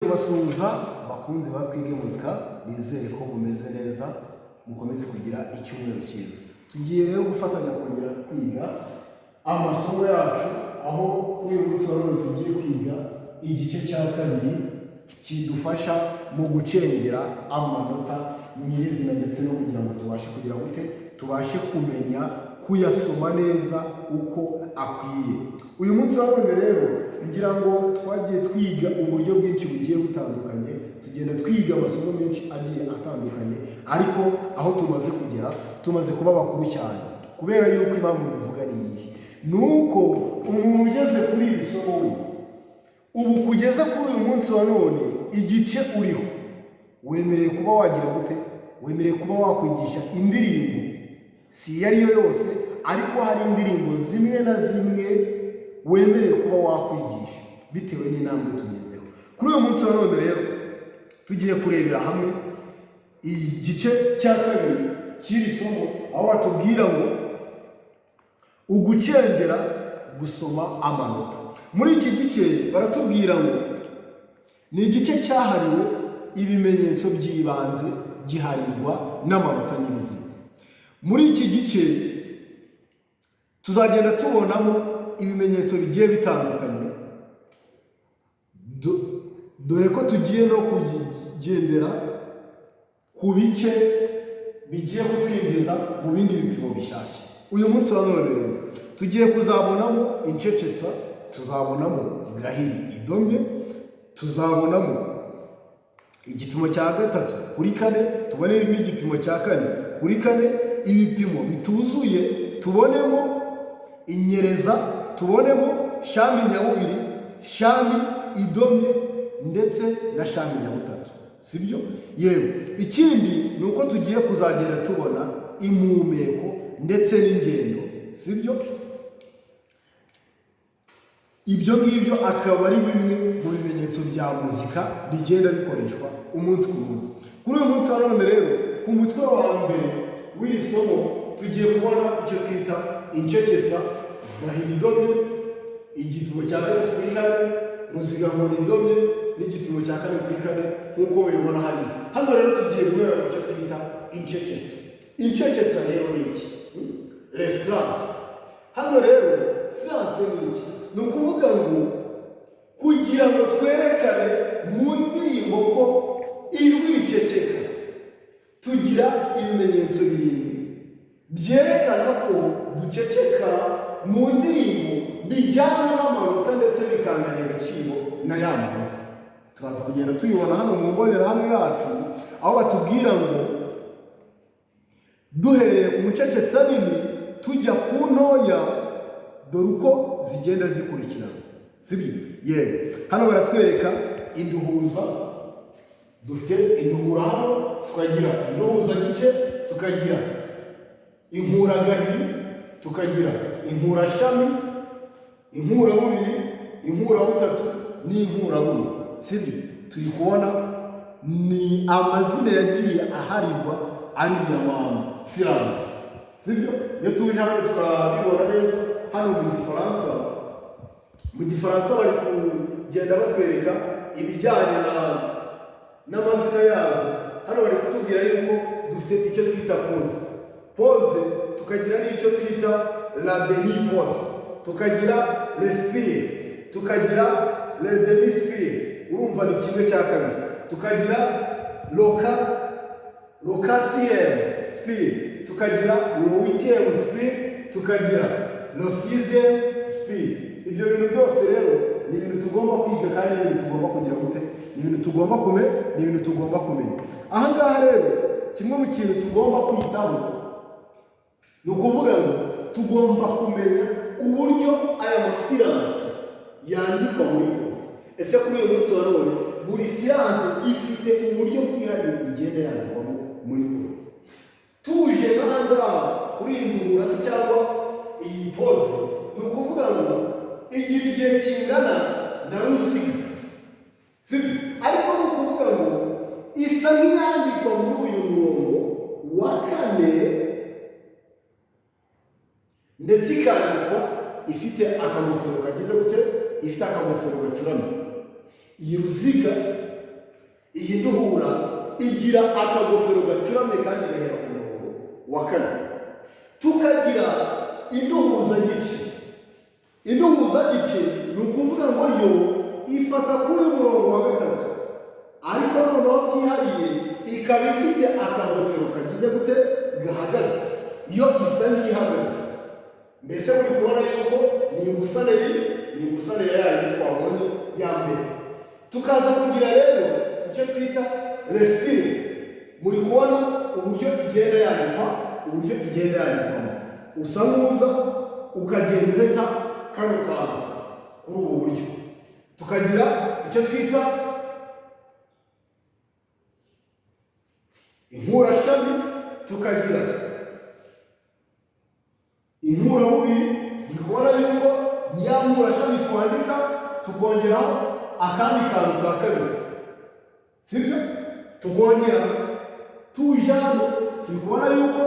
Kubasuhuza bakunzi ba Twige Muzika. Nizere ko mumeze neza, mukomeze kugira icyumweru cyiza. Tugiye rero gufatanya kongera kwiga amasomo yacu, aho kuri uyu munsi wa none tugiye kwiga igice cya kabiri kidufasha mu gucengera amanota nyirizina, ndetse no kugira ngo tubashe kugira gute, tubashe kumenya kuyasoma neza uko akwiye. Uyu munsi wa none rero, ngira ngo twagiye twiga uburyo bwinshi bugiye butandukanye, tugenda twiga amasomo menshi agiye atandukanye, ariko aho tumaze kugera, tumaze kuba bakuru cyane. Kubera yuko impamvu bivuga ni iyihe? Ni uko umuntu ugeze kuri iri somo wese ubu, kugeza kuri uyu munsi wa none, igice uriho, wemerewe kuba wagira gute? Wemerewe kuba wakwigisha indirimbo, si iyo ari yo yose, ariko hari indirimbo zimwe na zimwe wemerewe kuba wakwigisha bitewe n'intambwe tugezeho. Kuri uyu munsi wa none rero, tugiye kurebera hamwe igice cya kabiri cy'iri somo, aho batubwira ngo ugucengera gusoma amanota. Muri iki gice baratubwira ngo ni igice cyahariwe ibimenyetso by'ibanze, giharirwa n'amanota nyirizina. Muri iki gice tuzagenda tubonamo ibimenyetso bigiye bitandukanye, dore ko tugiye no kugendera ku bice bigiye kutwinjiza mu bindi bipimo bishyashya. Uyu munsi wa none rero tugiye kuzabonamo incecetsa, tuzabonamo gahiri idomye, tuzabonamo igipimo cya 3/4, tubonemo igipimo cya 4/4, ibipimo bituzuye, tubonemo inyereza, tubonemo shami nyabubiri, shami idomye ndetse na shami nyabutatu, sibyo? Yewe, ikindi ni uko tugiye kuzagenda tubona impumeko ndetse n'ingendo, sibyo? Ibyo ngibyo akaba ari bimwe mu bimenyetso bya muzika bigenda bikoreshwa umunsi ku munsi. Kuri uyu munsi wa none rero, ku mutwe wa mbere w'iri somo, tugiye kubona icyo twita incecetsa, gahiri idomye, igipimo cya 3/4, ruzigankoni idomye n'igipimo cya 4/4, nk'uko mubibona hariya. Hano rero tugiye guhera ku cyo twita incecetsa. Incecetsa rero ni iki? Le silence. Hano rero silence ni iki? Ni ukuvuga ngo kugira ngo twerekane mu ndirimbo ko ijwi riceceka, tugira ibimenyetso birindwi byerekana ko duceceka mu ndirimbo, bijyana n'amanota ndetse bikanganya agaciro na ya manota. Turaza kugenda tuyibona hano mu mbonerahamwe yacu, aho batubwira ngo duhereye ku ncecetsa nini tujya ku ntoya, dore uko zigenda zikurikirana, sibyo? Yewe, hano baratwereka induhuza. Dufite induhura hano, tukagira induhuza gice, tukagira inkuragahiri, tukagira inkurashami, inkurabubiri, inkurabutatu n'inkurabune, sibyo? Turi kubona ni amazina yagiye aharirwa ariya ma silence, sibyo? Iyo tuje hano tukabibona neza hano mu Gifaransa bari kugenda batwereka ibijyanye na n'amazina yazo. Hano bari kutubwira yuko dufite icyo twita pause, pause, tukagira n'icyo twita la demi pause, tukagira respire, tukagira le demi spire, urumva ni kimwe cya kabiri, tukagira le quatrième spire, tukagira le huitième spire, tukagira le sixième spire. Ibyo bintu byose rero ni ibintu tugomba kwiga, kandi ni ibintu tugomba kugira gute? Ni ibintu tugomba kumenya, ni ibintu tugomba kumenya. Aha ngaha rero, kimwe mu kintu tugomba kwitaho ni ukuvuga ngo tugomba kumenya uburyo aya ma silence yandikwa muri porte. Ese kuri uyu munsi wa none, buri silence ifite uburyo bwihariye igenda yandikwamo muri porte? Tuje nk'aha ngaha kuri iyi ndungura se cyangwa iyi pause, ni ukuvuga ngo igira igihe kingana na ruziga, sibyo? Ariko ni ukuvuga ngo isa nk'iyandikwa muri uyu murongo wa kane, ndetse ikandikwa ifite akagofero kagize gute? Ifite akagofero gacuramye. Iyi ruziga Iyi nduhura igira akagofero gacuramye kandi gahera ku murongo wa kane. Tukagira induhuzagice. Induhuzagice ni ukuvuga ngo yo ifata kuri uyu murongo wa gatatu, ariko noneho byihariye ikaba ifite akagofero kagize gute? Gahagaze. Iyo isa n'ihagaze. Mbese muri kubona yuko ni imbusane, ni imbusane ya yindi twabonye ya mbere. Tukaza kugira rero icyo twita respire. Muri kubona uburyo igenda yandikwa, uburyo igenda yandikwamo. Usa n'uza ukagenda uheta kano kantu kuri ubu buryo. Tukagira icyo twita inkurashami, tukagira inkuramubiri. Muri kubona yuko ni ya nkurashami twandika tukongeraho akandi kantu ka kabiri, sibyo? Tukongera tuje hano, turi kubona yuko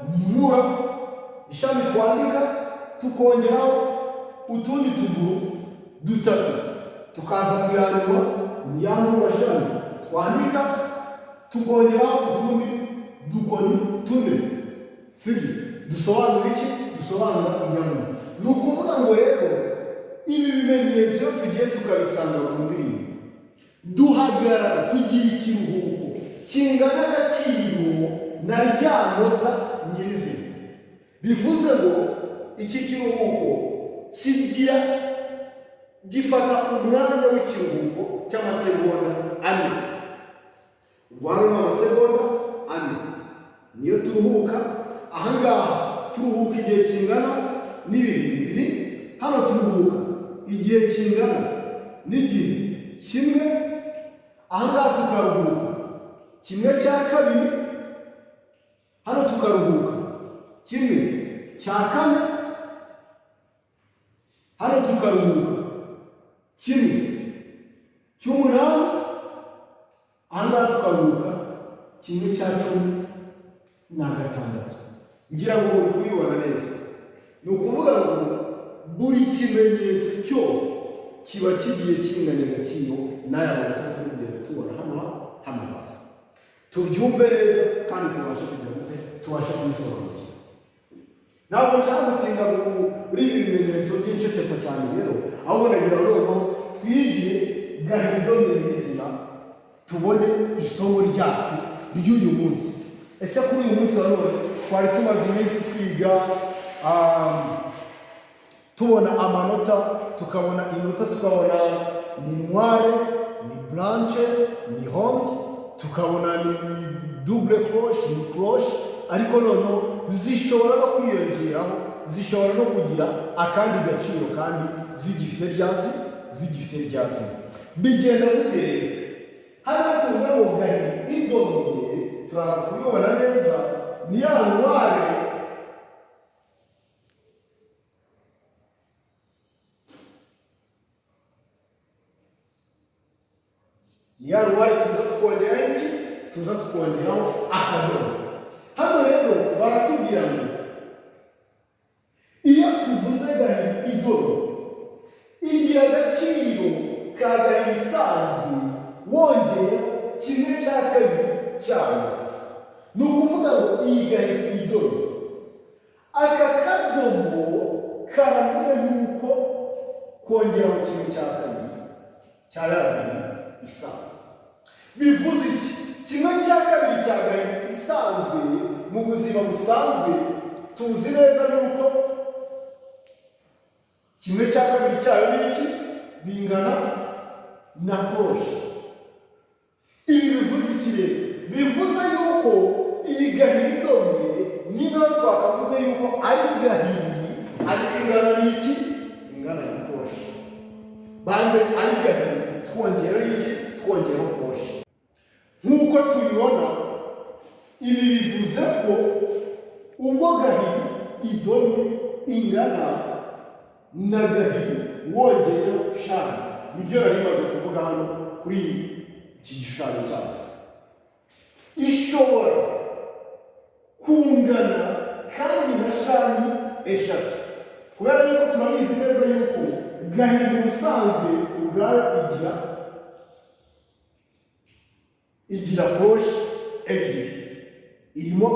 ni inkura ishami twandika tukongeraho utundi tuguru dutatu, tukaza kuyandura. Ni ya nkurashami twandika tukongeraho utundi dukoni tune, sibyo? Dusobanura iki? Dusobanura inyamuna. Ni ukuvuga ngo rero ibi bimenyetso iyo tugiye tukabisanga mu ndirimbo, duhagarara tugira ikiruhuko kingana agaciro na rya nota nyirizina. Bivuze ngo iki kiruhuko kigira gifata umwanya w'ikiruhuko cy'amasegonda 4. Ubwo hano ni amasegonda 4 niyo turuhuka. Ahangaha turuhuka igihe kingana n'ibihe bibiri, hano turuhuka igihe kingana n'igihe kimwe, ahangaha tukaruhuka 1/2, hano tukaruhuka 1/4, hano tukaruhuka 1/8, ahangaha tukaruhuka 1/16. Ngira ngo uri kubibona neza. Ni ukuvuga ngo buri kimenyetso cyose kiba kigiye kinganya agaciro n'aya manota turi kugenda tubona hano hasi. Tubyumve neza kandi tubashe kugira gute? Tubashe kubisobanukirwa. Ntabwo nshaka gutinda muri ibi bimenyetso by'incecetsa cyane rero, ahubwo nagira ngo noneho twigire gahindone nyirizina, tubone isomo ryacu ry'uyu munsi. Ese kuri uyu munsi wa none twari tumaze iminsi twiga, tubona amanota, tukabona inota, tukabona ni noire, ni blanche, ni ronde, tukabona ni double croche, ni croche, ariko noneho zishobora no kwiyongeraho, zishobora no kugira akandi gaciro kandi zigifite rya zina. Bigenda gute rero? Hano tuvuze ngo gahiri idomye, turaza kubibona neza, ni ya noire ni ya noire tuza tukongeraho iki? Tuza tukongeraho akadomo. Hano rero baratubwira ngo iyo tuvuze gahiri idomye, igira agaciro ka gahiri isanzwe wongera 1/2 cyayo. Ni ukuvuga ngo iyi gahiri idomye, aka kadomo karavuga yuko kongeraho 1/2 cya ya gahiri isanzwe. Bivuze iki? 1/2 cya gahiri isanzwe, mu buzima busanzwe tuzi neza yuko 1/2 cyayo ni iki? Bingana na croche. Ibi bivuze iki rero? Bivuze yuko iyi gahiri idomye niba twakavuze yuko ari gahiri, ariko ingana n'iki? Ingana na croche. Bambe ari gahiri twongeraho iki? Twongeraho croche. Nk'uko tubibona, ibi bivuze ko ubwo gahiri idomye ingana na gahiri wongeyeho shami. Nibyo nari maze kuvuga hano kuri iki gishushanyo cyacu. Ishobora kungana kandi na shami 3, kubera yuko turabizi neza yuko gahiri ubusanzwe ubwayo igira Igira croche ebyiri, irimo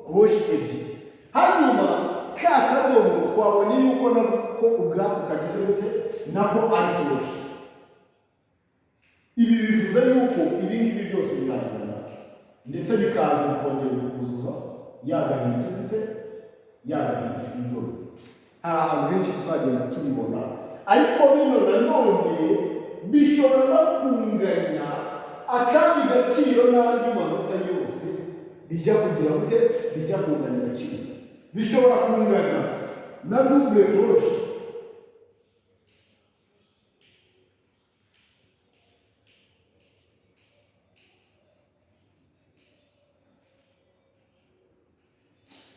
croche ebyiri. Hanyuma ka kadomo twabonye yuko nako ubwako kagize gute? Nako ari croche. Ibi bivuze yuko ibi ngibi byose birangana, ndetse bikaza bikongera bikuzuza ya gahini igize ite? Ya gahini idomo. Hari ahantu henshi tuzagenda tubibona, ariko bino nanone bishobora no kunganya akandi gaciro n'andi manota yose. Bijya kugira gute? Bijya kunganya agaciro, bishobora kungana na double croche.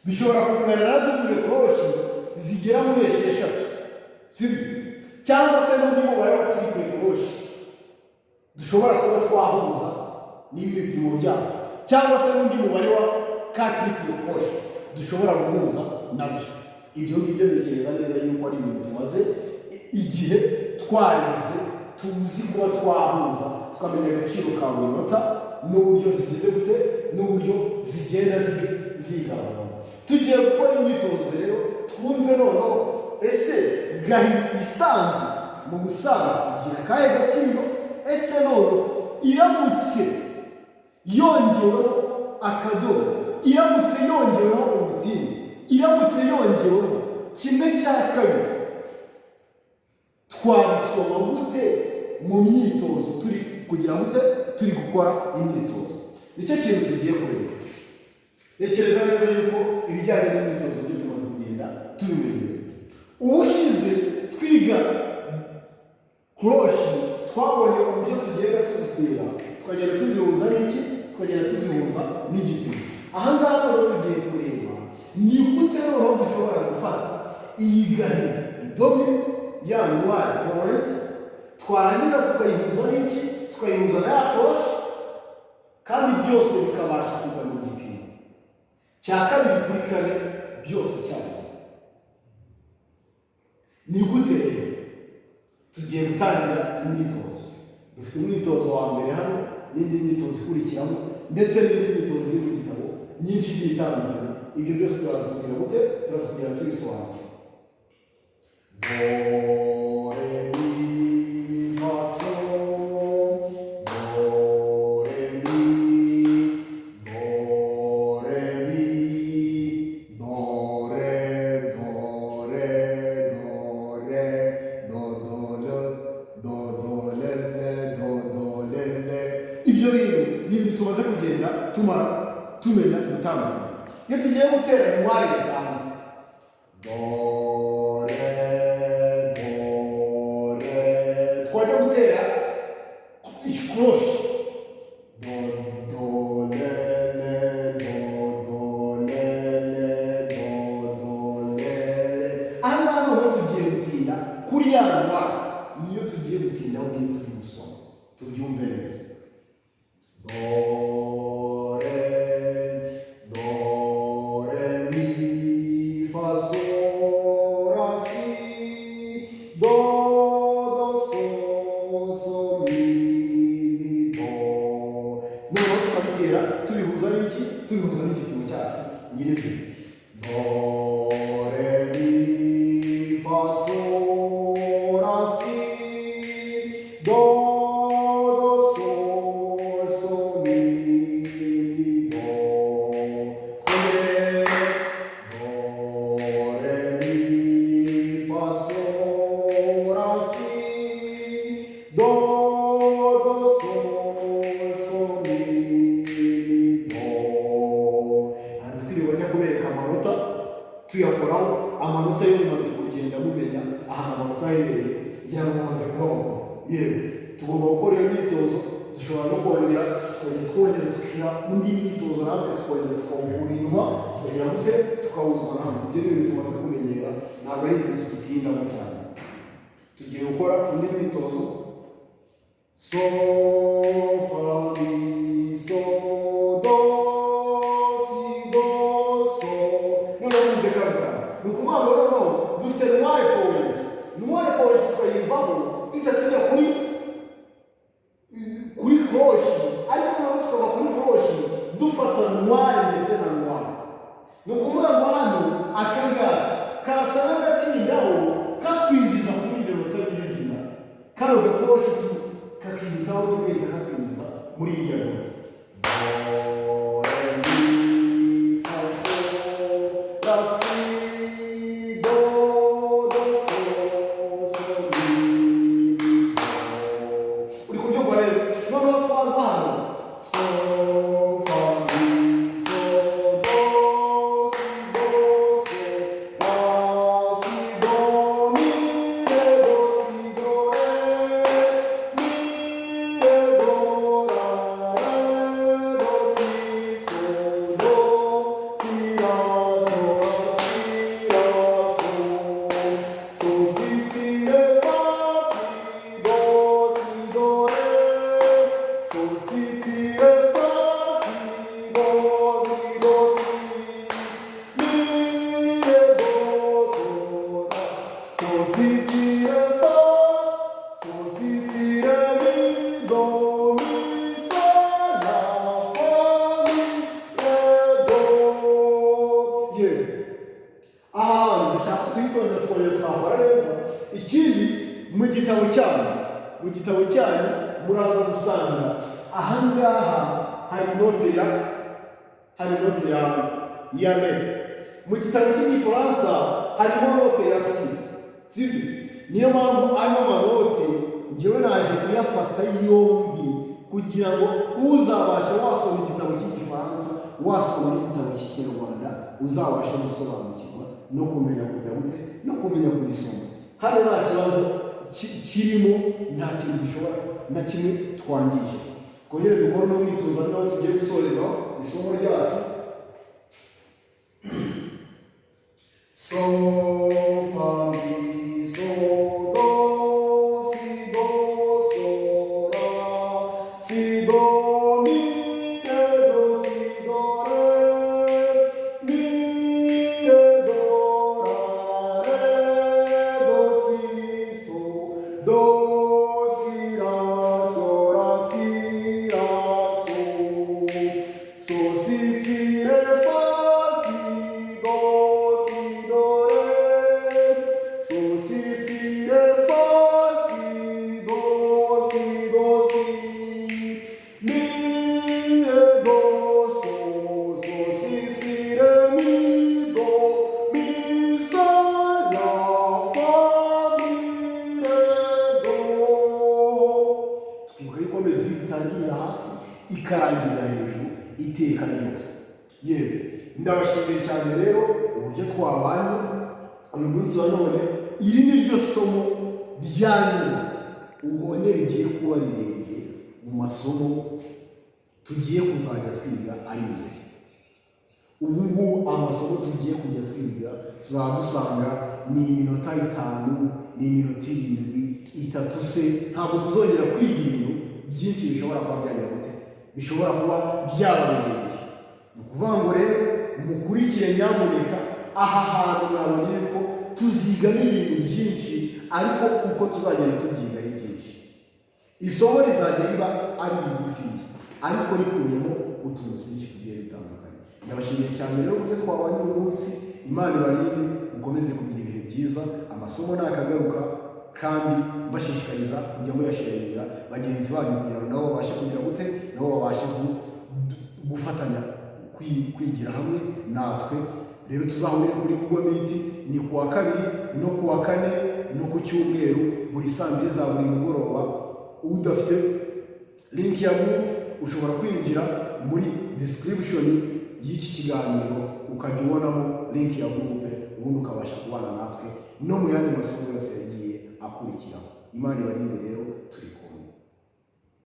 Bishobora kungana na double croche zigera muri 6, sibyo? Cyangwa se n'undi mubare wa triple croche dushobora kuba twahuza n'ibi bipimo byacu, cyangwa se n'undi mubare wa ka triple croche dushobora guhuza nabyo. Ibyo ngibyo ntekereza neza yuko ari ibintu tumaze igihe twarize, tuzi kuba twahuza, tukamenya agaciro ka buri nota n'uburyo zigize gute, n'uburyo zigenda zigabanywa. Tugiye gukora imyitozo rero, twumve noneho: ese gahini isanzwe mu busanzwe igira akahe gaciro? Ese none iramutse yongeweho akadomo, iramutse yongeweho umutini, iramutse yongeweho kimwe cya kabiri, twabisoma gute mu myitozo turi kugira gute, turi gukora imyitozo? Nicyo kintu tugiye kureba. Tekereza neza yuko ibijyanye n'imyitozo byo tumaze kugenda tubimenyera. Ubushize twiga croche, twabonye uburyo tugenda tuzitera, tukagenda tuzihuza n'iki? Tukagenda tuzihuza n'igipimo. Aha ngaha rero tugiye kureba ni gute noneho dushobora gufata iyi gahini idomye, ya noire point, twarangiza tukayihuza n'iki? Tukayihuza na ya croche, kandi byose bikabasha kugana igipimo cya 2/4 byose icyarimwe. Ni gute rero? Tugiye gutangira imyitozo. Dufite umwitozo wa mbere hano, n'indi myitozo ikurikiramo, ndetse n'indi myitozo iri mu gitabo myinshi igiye itandukanye. Ibyo byose turaza kugira gute? Turaza kugira tubisobanukirwa. Do, re, mi, fa, sol, do, re, mi, do, re, mi, do, re, do, re, do, re, do, do, le, do, do, le, le, do, do, le, le. Ibyo bintu ni ibintu tumaze kugenda tumara tumenya gutandukanya. Iyo tugiye gutera noire bisanzwe, do, re, do, re, twajya gutera croche, do, do, le, le, do, do, le, le, do, do, le, le. Aha ngaha noneho tugiye gutinda kuri ya noire, niyo tugiye gutindaho, niyo turi gusoma, tubyumve neza. Do, re, do, re, mi, fa, sol, la, si, do, do, sol, sol, mi, mi, do. Noneho tukabitera tubihuza n'iki? Tubihuza n'igipimo cyacu nyirizina. Do, re, mi, fa, sol, la, si, do, do, sol, sol, mi, mi, do. Twongere. Do, re, mi, fa, sol, la, si, do, do, sol, sol, mi, mi, do. Hanze kwirirwa njya kubereka amanota tuyakoraho. Amanota yo mumaze kugenda mumenya ahantu amanota aherereye, ngira ngo mumaze kuba bakuru. Yewe, tugomba gukora iyo myitozo. Dushobora no kongera tukongera twongera tukiha undi myitozo natwe, tukongera tukawukura inyuma, tukagira gute? Tukawuzana hano. Ibyo ni ibintu tumaze kumenyera, ntabwo ari ibintu tugitindamo cyane. Tugiye gukora undi myitozo. So, fa, mi, so, do, si, do, so. Noneho mwumve kano kantu. Ni ukuvuga ngo noneho dufite noire point, noire point tukayivamo duhita tujya kuri croche. Ariko noneho tukava kuri croche dufata noire ndetse na noire. Ni ukuvuga ngo hano aka ngaka karasa n'agatindaho katwinjiza kuri iryo nota nyirizina. Kano gacroche tu kakiyitaho, tugahita katwinjiza muri iriya note: do, re, mi, fa, sol, la, si, do, do, sol, sol, mi, mi, do. Uri kubyumva neza? Noneho twaza hano: sol, fa, mi, sol, do, si, do, sol, la, si, do, mi, re, do, si, do, re, mi, re, do, la, re, do, si, sol, do, si, la, sol, la, si, la, sol, sol, si, si, re, fa, si, do, si, do, re, sol, si, si, re, fa, si, do, si, do, si, mi, re, do, sol, la, sol, si, si, re, fa, sol, si, si, re, mi, do, mi, sol, la, fa, mi, re, do. Yeah. Aha hantu dushaka tuyitonda, tukongera tukahakora neza. Ikindi, mu gitabo cyanyu muraza gusanga ahangaha hari inote ya re. Mu gitabo cy'Igifaransa harimo note ya si, sibyo? Niyo mpamvu ano manote njyewe naje kuyafata yombi, kugira ngo uzabasha wasoma igitabo cy'Igifaransa, wasoma n'igitabo cy'Ikinyarwanda, uzabashe gusobanukirwa no kumenya kujya gute no kumenya kubisoma. Hano nta kibazo kirimo, nta kintu gishobora na kimwe twangije. Twongere dukore uno mwitozo, ari nawo tugiye gusoreza isomo ryacu: sol, fa, mi, sol, do, si, do, sol, la, si, do, mi, re, do, si, do, re, mi, re, do, la, re, do, si, sol, do, si, la, sol, la, si, la, sol, sol, si, si, re, fa, si, do, si, do, re, sol, si, si, re, fa, si, do, si, do, si, mi, re, do, sol, sol, si, si, re, mi, do, mi, sol, la, fa, mi, re, do. Twibuka yuko mesure itangirira hasi ikarangirira hejuru iteka ryose. Yewe, ndabashimiye cyane rero uburyo twabanye uyu munsi wa none. Iri ni ryo somo rya nyuma ubonye rigiye kuba rirerire mu masomo tugiye kuzajya twiga ari imbere. Ubu ngubu amasomo tugiye kujya twiga tuzaba dusanga ni iminota 5, ni iminota 7, 3 se. Ntabwo tuzongera kwiga ibintu byinshi bishobora kuba byagira gute, bishobora kuba byaba birebire. Ni ukuvuga ngo rero mukurikire nyamuneka. Aha hantu mwabonye yuko tuzigamo ibintu byinshi, ariko uko tuzagenda tubyiga ari byinshi, isomo rizajya riba ari rigufiya ariko rikubiyemo utuntu twinshi tugiye dutandukanye. Ndabashimiye cyane rero uburyo twabanye uyu munsi. Imana ibarinde, mukomeze kugira ibihe byiza. Amasomo nakagaruka, kandi mbashishikariza kujya muyasharinga bagenzi banyu kugira ngo nabo babashe kugira gute, nabo babashe gufatanya kwigira hamwe natwe. Rero tuzahurire kuri Google Meet, ni kuwa kabiri no kuwa kane no ku cyumweru, buri saa 2 za buri mugoroba. Udafite link ya group ushobora kwinjira muri description y'iki kiganiro, ukajya ubonamo link ya group, ubundi ukabasha kubana natwe no mu yandi masomo yose yagiye akurikiraho. Imana ibarinde rero, turi kumwe.